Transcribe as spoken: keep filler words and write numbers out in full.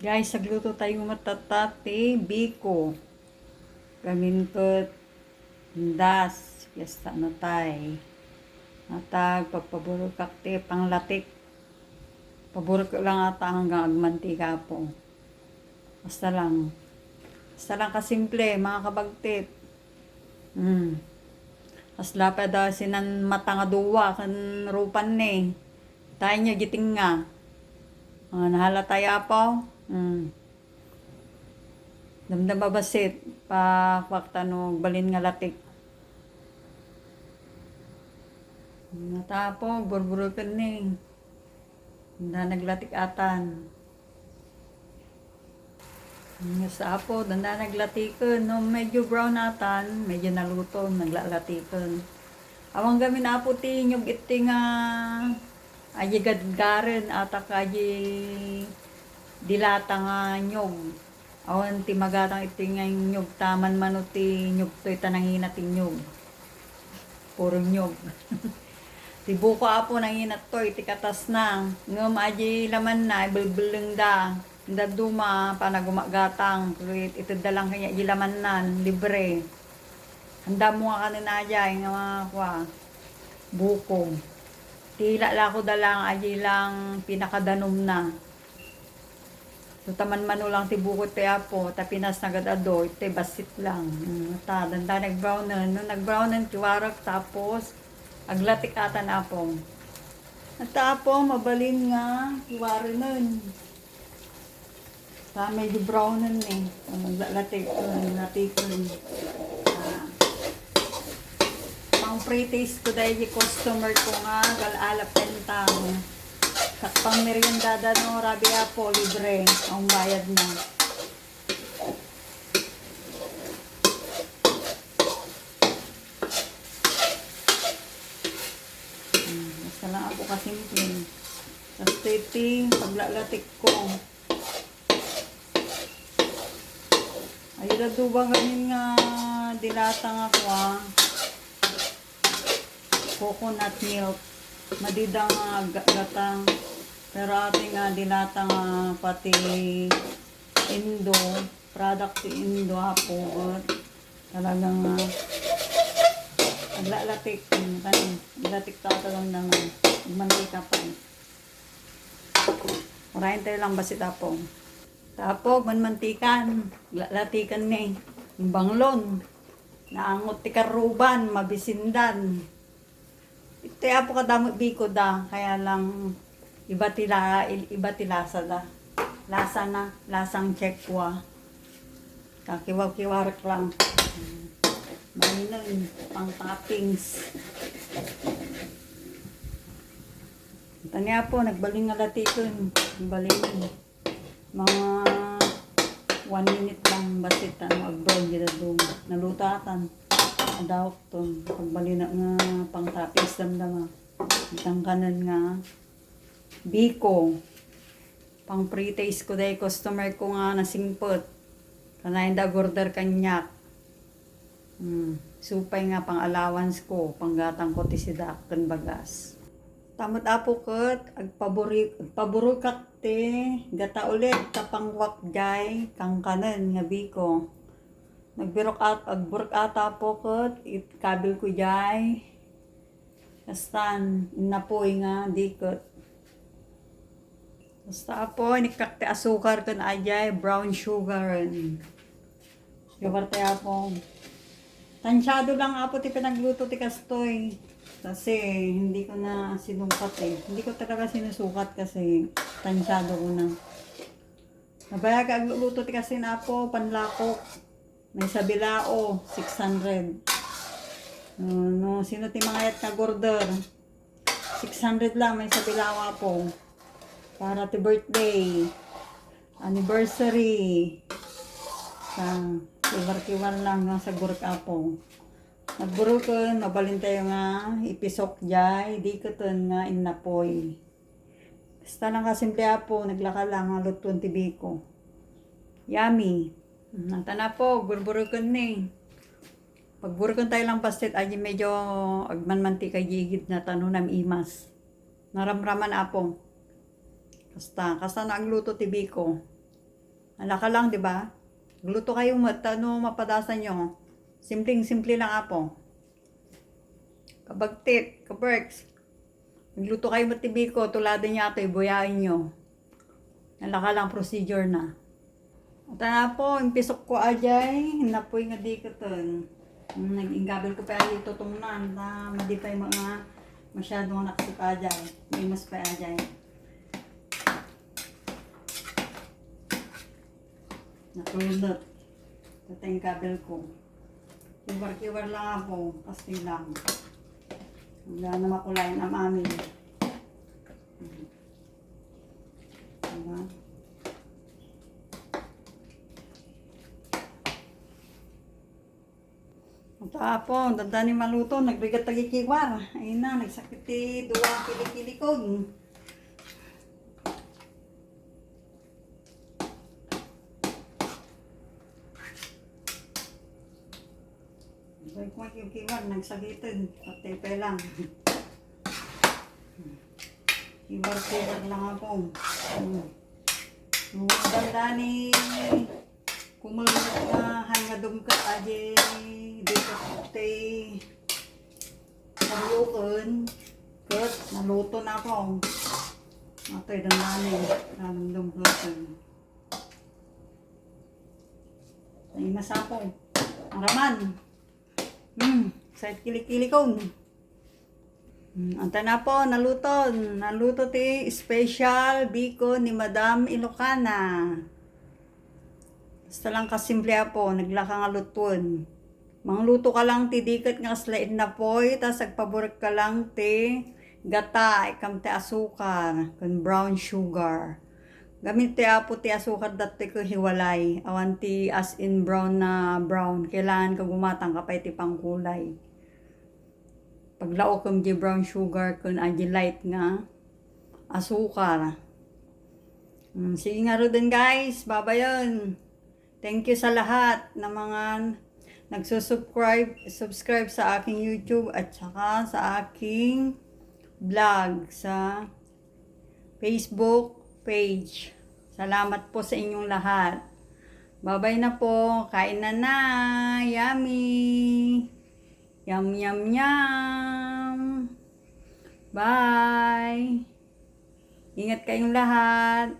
Guys, agluto tayo met tatta ti biko. Gamin ket indas, fiesta na tay. Natag, pagpaburukak ti panglatik. Paburuk lang ata hanggang agmantika po. Basta lang. Basta lang kasimple, mga kabagtit. Hmm. Kasla pa da sinan mata nga duwa ken rupan ni. Tayo niya giting nga. Ah, nahala tayo, apaw. Hmm. Damdama basit, pa kwak tano balin nga latik. Natapog, burburuken ni. Danda naglatik atan. Nga sa apo, danda naglatiken. No, medyo brown atan, medyo naluto, naglalatiken. Awan gamin apo ti inyog iti nga aji gadgaren, atak aji dilata nga nyog. Awan ti magatang iti nga nyog, taman mano ti nyog toy, ta nangina ti nyog. Puro nyog. Ti buko apo nangina toy, ti katasna. Ngem aji lamanna, ibelbellengda. Inda duma, panagumagatang. Ket itedda lang kanya aji lamannan, libre. Andamo nga kanen ajay nga mga kua, buko. Ti lako da lang, aji lang pinakadanumna. So, taman mano lang ti buko ti apo, ta pinas nagad-ado, iti bassit lang. Mm, ta, danda nagbrownen. No nagbrownen, kiwarek, tapos, aglatik atan apo. At apo, mabalin nga, kiwarenen. Ta, medyo brownen ni. Ano, la-, latik, ano, latikon. Ah. Pang pre-taste ko dahil yung customer ko nga, gal-alap kentang. Sak pang meriendada, no, rabi apo, libre. Ang bayad na. Hmm, basta lang ako kasimple. Tapos ito yung paglalatik ko. Ay, dadubang gamin nga dilata nga kua, coconut milk. Madida nga ga-, gatang. Pero ati nga dilata nga pati Indo, product ti Indo, apo, talagang, ah, aglalatik, mm, kani, latik ta talagang naman. Mantika pa, eh. Urayan tayo lang basit, apo. Tapog, manmantikan, lalatikan ni. Banglon. Naangot ti karuban, mabisindan. Iti apo kadamot biko da, kaya lang iba ti la-, iba ti lasa da. Lasa na, lasang chekwa. Kakiwaw-kiwarek lang. Mainon, pang toppings. Tani apo, nagbalin nga latikon. Nagbalin. Mga one minute lang basit, ano, ag-brown dida duma. Nalutatan. Adawak ton. Pagbalina nga pang toppings damdama. Itang kanan nga biko. Pang pre-taste ko day customer ko nga nasingpet. Kanayon da order kanyak. Hmm, supay nga pang-allowance ko, panggatang ko ti sidak ken bagas. Tamot apo ket agpaburi-, agpaburukak ti gata ulit ta pangwak jay kankanen nga biko. Nagbirok at-, agburok ata apo ket it-, kabil ko jay. Kastan, innapoy nga diket. Basta apo, inikkak ti asukar ken ajay, brown sugar. Sugar ti apo. Tansyado lang apo ti pinagluto ti kastoy. Kasi hindi ko na sinukat eh. Hindi ko talaga sinusukat kasi tansyado ko na. Nabayag agluluto ti kasi na apo, panlakok. Maysa bilao, six hundred. No, no, sino ti mangayat nga order? Six hundred lang, maysa bilao apo. Para ti birthday, anniversary. Sa kiwar-kiwar lang nga sa gurek apo. Nagburuken, mabalin tayo nga ipisok jay, diketen nga innapoy. Basta lang kasimple apo, naglaka lang nga lutuan ti biko. Yummy. Natan apo, burburuken ni. Pagburuken tayo lang bastit, aji medyo agmanmantika igid na tano nam imas. Naramraman apo. Basta, kasta na agluto ti biko. Alaka lang, di ba? Magluto kayo met ta no mapadasan nyo. Simpleng-simple lang, apo. Kabagtit, kaberks. Magluto kayo met ti biko, tuladen nyo ato, ibuyaen nyo. Alaka lang procedure na. At apo, impisok ko ajay, napoy nga diketen. Mm, nag-inggabil ko pa ay tutungnan, na madi pay mga masyado nga nakasip ajay. May mas pa ajay. Nakulot. Ito yung kabel ko. Kiwar-kiwar lang ako. Pastil lang. Wala na makulayan ang amin. Diba? Tapon, dandani maluto, nagrigat tagikiwar. Ayun na, nagsakit ti duwa kilikilikon. Sabi ko, kiwkiwan, nagsagitid. Pati pa lang. Kiwar-kiwar lang ako. Hmm. Nung dandani, kumulot na, hay nga dumkat, aje, dito, te. Kalukan, ket naluto na ako. Atoy, dandani, ang dumkat. Ay, masapo. Araman. Hmm, sa kili-kili ko. Hmm, anta na po, naluto. Naluto ti special biko ni Madam Ilocana. Basta lang kasimple, apo, naglaka nga lutuan. Mangluto ka lang ti diket nga kasla innapoy, tas agpaburik ka lang ti gata, ikam ti asukar, ken brown sugar. Gamit ti apo ti asukar dati ket hiwalay. Awan ti as in brown na brown. Kailangan ka gumatang ka pay ti pangkulay. Paglaokem di brown sugar ken adi light nga asukar. Mm, sige nga ruden, guys. Babayon. Thank you sa lahat na mga nagsusubscribe, subscribe sa aking YouTube at saka sa aking vlog sa Facebook page. Salamat po sa inyong lahat. Babay na po. Kain na na. Yummy! Yum, yum, yum! Bye! Ingat kayong lahat.